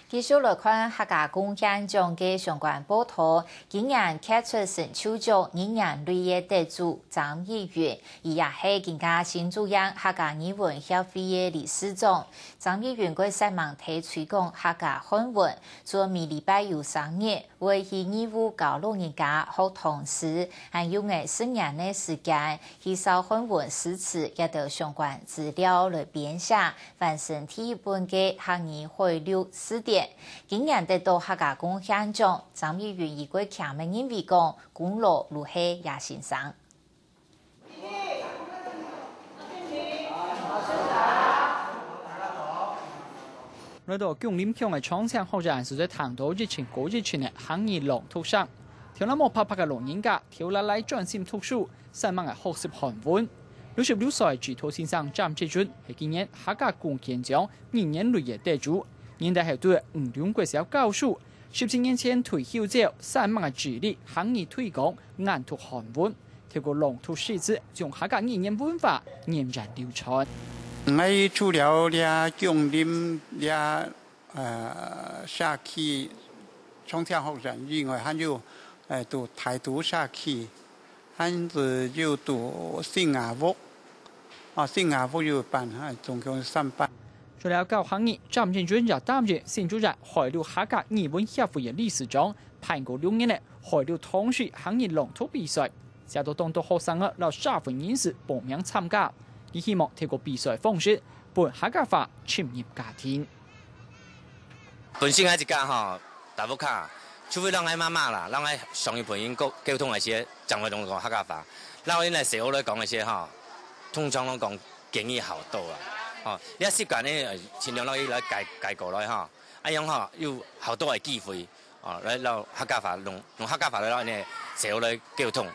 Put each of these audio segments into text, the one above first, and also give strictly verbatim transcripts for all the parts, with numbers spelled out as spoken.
繼續來看客家貢獻獎个相關報導。今年傑出成就獎二年內个得主詹益雲，佢也係今屆新竹縣客家語文協會个理事長。詹益雲過煞猛在推廣客家漢文，除了每禮拜有三日會去義務教老人家學唐詩，還用了十年个時間去掃漢文詩詞，也得相關資料來編寫， 完成第一本个客語海陸字典。今年得到客家貢獻獎，詹益雲佢過強个認為講，功勞就係厥先生。來到芎林鄉个長青學園，就在聽到一陣過一陣个客語朗讀聲。頭那毛白白个老人家，頭拉拉專心讀書，煞猛个學習漢文。 六十六歲指導先生詹益雲係今年客家貢獻獎二年內个得主，年底係對五龍國小教書，十七年前退休之後，煞猛个致力客語推廣、研讀漢文，透過朗讀詩詞，將客家語言文化源遠流傳。𠊎除了這芎林這，呃，社區長青學園以外，還有，呃，在大肚社區， 還係有在新雅屋，啊，新雅屋有一班，啊，總共有三班。除了教客語，詹益雲也擔任新竹縣海陸客家語文協會个理事長，辦過六年个海陸唐詩客語朗讀比賽，吸到當多學生仔摎社會人士報名參加。佢希望透過比賽方式，分客家話深入家庭。 本身𠊎自家吼，在屋下，除非摎𠊎媽媽啦，摎𠊎上一輩人溝，溝通个時，正會用講客家話。摎𠊎來細學來講个時吼，通常攏講國語好多啊。吼，你愛習慣呢，呃，盡量摎佢來改，改過來吼。恁樣吼，有好多个機會，哦，來摎客家話，用，用客家話來摎呢細學來溝通。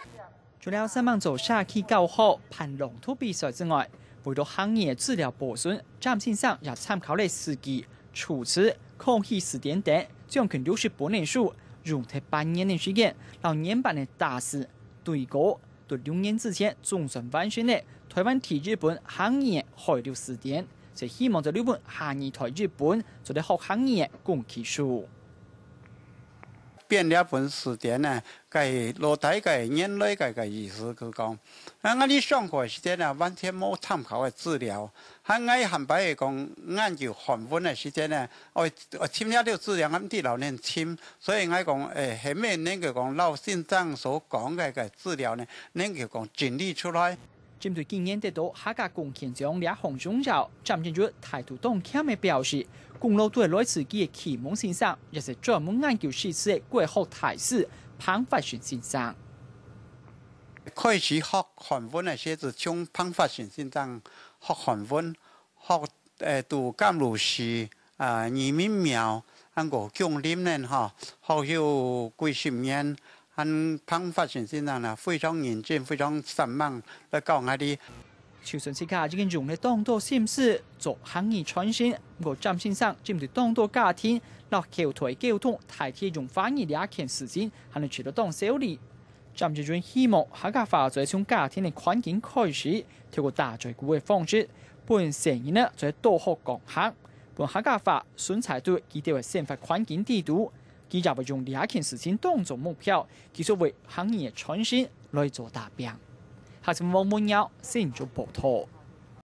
除了煞猛做社區教學、辦朗讀比賽之外，為著客語个資料保存，詹先生也參考了《史記》、《楚辭》、《康熙字典》等將近六十本个書，用忒半年个時間，摎原版个打字、對稿，在六年之前總算完成了臺灣第一本客語个海陸字典，就希望這六本下二代日本做得學客語个工具書。 編這本字典呢，該老底个原來个，个意思係講，啊，𠊎俚上課个時節呢，完全無參考个資料。還𠊎還擺係講研究漢文个時節呢，愛，愛尋這兜資料，𠊎毋知摎人尋，所以𠊎講，誒，係毋係能夠講摎先生所講个，个資料呢，能夠講整理出來。 針對今年得到客家貢獻獎這項榮耀，詹益雲態度當謙个表示，功勞都係來自佢个啟蒙先生，也係專門研究詩詞个國學大師彭發順先生。開始學漢文个時節，從彭發順先生學漢文，學，誒，讀甘露寺，啊，義民廟，還過芎林呢，吼，學有幾十年， 還彭發順先生呢，非常認真，非常煞猛來教𠊎俚。就算自家已經用了當多心思做客語傳承，毋過詹先生針對當多家庭摎後代溝通，大體用華語這件事情，還係覺得當少哩。詹益雲希望客家話就係從家庭个環境開始，透過打嘴鼓个方式，分細人仔就係多學講客，分客家話存在在佢兜个生活環境底肚。 佢也會用這件事情當作目標，繼續為客語个傳承來做打拚。客家新聞王文耀，新竹報導。